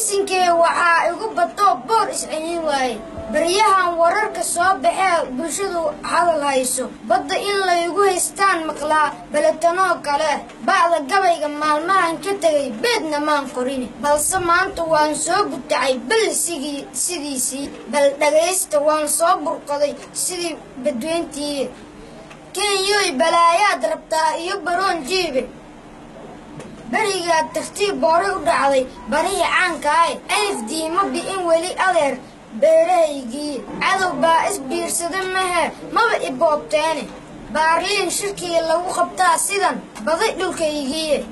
Bisinkee waxaa igu batoo boor iscelin waaye. Baryahan wararka soo baxee bulshadu hadal hayso, badda in laygu haystaan maqlaa beletanoo kale. Bacda gabayga maalmahan ka tegay beedna maan qorini, balse maanta waan soo gutacay bal sigii sidiisii. Bal dhagaysta, waan soo burqaday sidii badweyntii. Kenyoy, balaayaad rabtaa iyo baroon jiibe. Berigaad tartiib booray u dhacday barihii caankaaye. Alif diima bi'in weli adeer beerahaygii. Cadow baa isbiirsada mahe, maba iboobteene. Baarliin shirkii lagu qabtaa sidan baday dhulkaygiiye.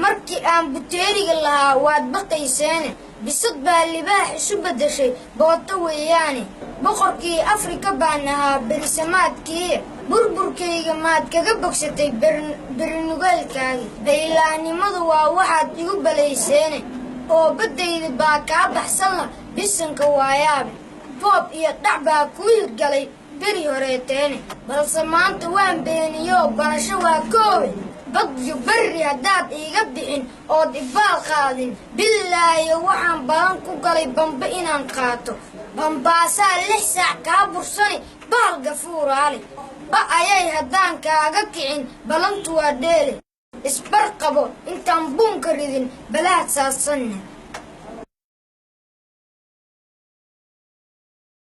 Markii aan buteeriga lahaa waad baqayseene. Bisad baa libaax isu beddeshay, booto weeyaane. Boqorkii Afrika baan ahaa berisamaadkii. Burburkayga maad kaga bogsatay berinugeelkaagii? Baylaannimadu waa waxaad igu balayseene. Oo baddayda baa kaa baxsanla, bisanka waayaabe. Boob iyo dhac baa kuu hirgalay beri horeeteene, balse maanta waan beeniyoo barasho waa koowe. Badyo berri haddaad iiga bixin ood ibaal qaadin, bilaayo waxaan balan ku galay bambe inaan qaato. Bambaasaa 6 saac kaa bursani bahal gafuuraale. Ba ayay haddaan kaaga kicin, balantu waa dheele. Isbar qabo intaan buunka ridin balaad saadsanne.